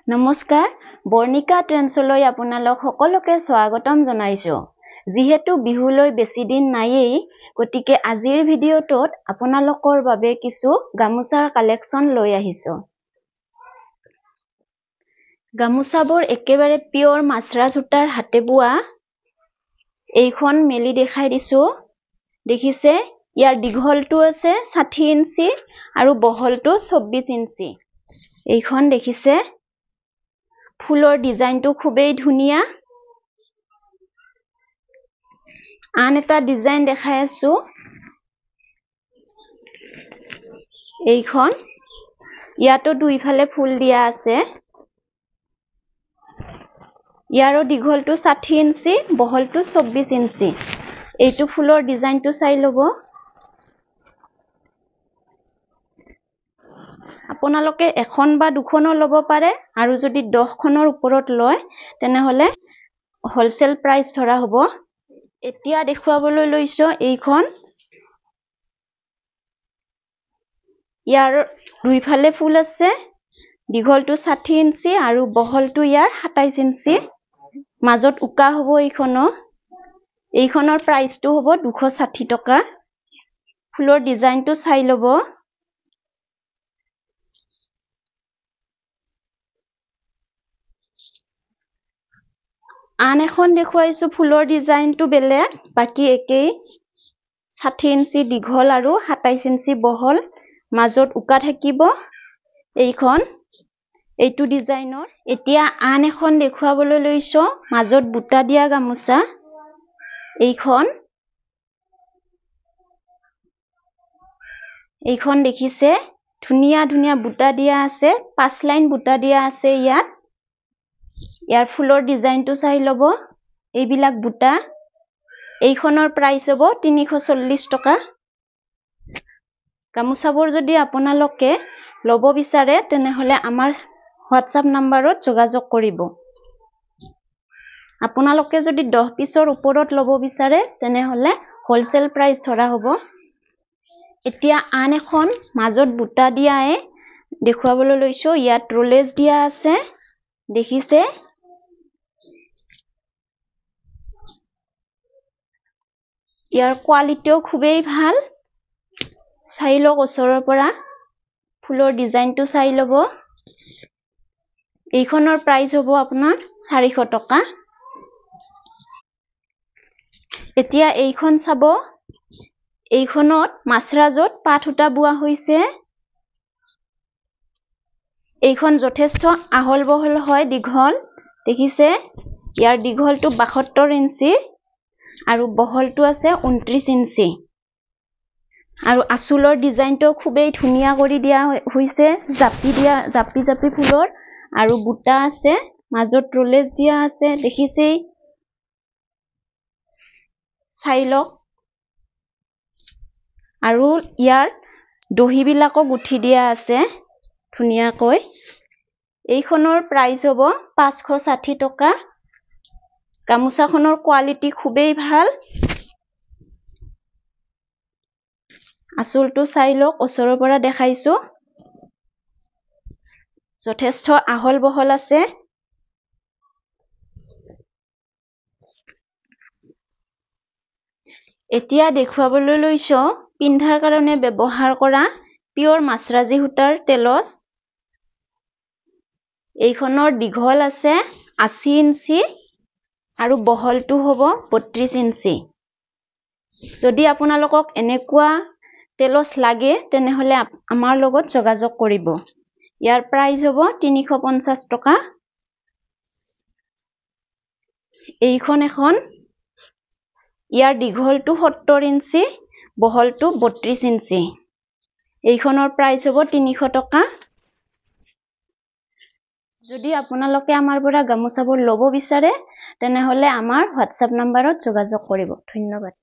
নমস্কাৰ, বৰ্ণিকা ট্ৰেণ্ডছলৈ আপোনালোক সকলোকে স্বাগতম জনাইছোঁ। যিহেতু বিহুলৈ বেছি দিন নায়েই, গতিকে আজিৰ ভিডিঅ'টোত আপোনালোকৰ বাবে কিছু গামোচাৰ কালেকশ্যন লৈ আহিছোঁ। গামোচাবোৰ একেবাৰে পিয়ৰ মাছৰাজ সূতাৰ হাতে বোৱা। এইখন মেলি দেখাই দিছোঁ, দেখিছে? ইয়াৰ দীঘলটো আছে 60 ইঞ্চি আৰু বহলটো 24 ইঞ্চি। এইখন দেখিছে, ফুলৰ ডিজাইনটো খুবেই ধুনীয়া। আন এটা ডিজাইন দেখাই আছো, এইখন। ইয়াতো দুইফালে ফুল দিয়া আছে। ইয়াৰো দীঘলটো 60 ইঞ্চি, বহলটো 24 ইঞ্চি। এইটো ফুলৰ ডিজাইনটো চাই ল'ব। আপোনালোকে এখন বা দুখনো ল'ব পাৰে, আৰু যদি 10খনৰ ওপৰত লয় তেনেহ'লে হ'লচেল প্ৰাইচ ধৰা হ'ব। এতিয়া দেখুৱাবলৈ লৈছোঁ এইখন। ইয়াৰ দুইফালে ফুল আছে। দীঘলটো 60 ইঞ্চি আৰু বহলটো ইয়াৰ 27 ইঞ্চি। মাজত উকা হ'ব এইখনো। এইখনৰ প্ৰাইচটো হ'ব 260 টকা। ফুলৰ ডিজাইনটো চাই ল'ব। আন এখন দেখুৱাইছোঁ, ফুলৰ ডিজাইনটো বেলেগ, বাকী একেই। 60 ইঞ্চি দীঘল আৰু 27 ইঞ্চি বহল, মাজত উকা থাকিব এইখন, এইটো ডিজাইনৰ। এতিয়া আন এখন দেখুৱাবলৈ লৈছোঁ, মাজত বুটা দিয়া গামোচা এইখন। এইখন দেখিছে, ধুনীয়া ধুনীয়া বুটা দিয়া আছে, 5 লাইন বুটা দিয়া আছে ইয়াত। ইয়াৰ ফুলৰ ডিজাইনটো চাই ল'ব, এইবিলাক বুটা। এইখনৰ প্ৰাইচ হ'ব 340 টকা। গামোচাবোৰ যদি আপোনালোকে ল'ব বিচাৰে তেনেহ'লে আমাৰ হোৱাটছআপ নাম্বাৰত যোগাযোগ কৰিব। আপোনালোকে যদি 10 পিচৰ ওপৰত ল'ব বিচাৰে তেনেহ'লে হ'লচেল প্ৰাইচ ধৰা হ'ব। এতিয়া আন এখন মাজত বুটা দিয়াই দেখুৱাবলৈ লৈছোঁ। ইয়াত ৰোলেজ দিয়া আছে, দেখিছে? ইয়াৰ কোৱালিটিও খুবেই ভাল। চাই লওক ওচৰৰ পৰা, ফুলৰ ডিজাইনটো চাই ল'ব। এইখনৰ প্ৰাইচ হ'ব আপোনাৰ 400 টকা। এতিয়া এইখন চাব, এইখনত মাছৰাজত পাত সূতা বোৱা হৈছে। এইখন যথেষ্ট আহল বহল হয়, দীঘল, দেখিছে? ইয়াৰ দীঘলটো 72 ইঞ্চি আৰু বহলটো আছে 29 ইঞ্চি। আৰু আঁচলৰ ডিজাইনটো খুবেই ধুনীয়া কৰি দিয়া হৈছে, জাপি দিয়া, জাপি জাপি ফুলৰ আৰু বুটা আছে, মাজত ৰোলেজ দিয়া আছে, দেখিছেই? চাই লওক। আৰু ইয়াৰ দহিবিলাকো গুঠি দিয়া আছে ধুনীয়াকৈ। এইখনৰ প্ৰাইচ হ'ব 560 টকা। গামোচাখনৰ কোৱালিটি খুবেই ভাল। আঁচলটো চাই লওক, ওচৰৰ পৰা দেখাইছোঁ। যথেষ্ট আহল বহল আছে। এতিয়া দেখুৱাবলৈ লৈছোঁ পিন্ধাৰ কাৰণে ব্যৱহাৰ কৰা পিয়ৰ মাছৰাজী সূতাৰ তেলচ। এইখনৰ দীঘল আছে 80 ইঞ্চি আৰু বহলটো হ'ব 32 ইঞ্চি। যদি আপোনালোকক এনেকুৱা তেলচ লাগে তেনেহ'লে আমাৰ লগত যোগাযোগ কৰিব। ইয়াৰ প্ৰাইচ হ'ব 350 টকা। এইখন এখন, ইয়াৰ দীঘলটো 70 ইঞ্চি, বহলটো 32 ইঞ্চি। এইখনৰ প্ৰাইচ হ'ব 300 টকা। যদি আপোনালোকে আমাৰ পৰা গামোচাবোৰ ল'ব বিচাৰে তেনেহ'লে আমাৰ হোৱাটছআপ নাম্বাৰত যোগাযোগ কৰিব। ধন্যবাদ।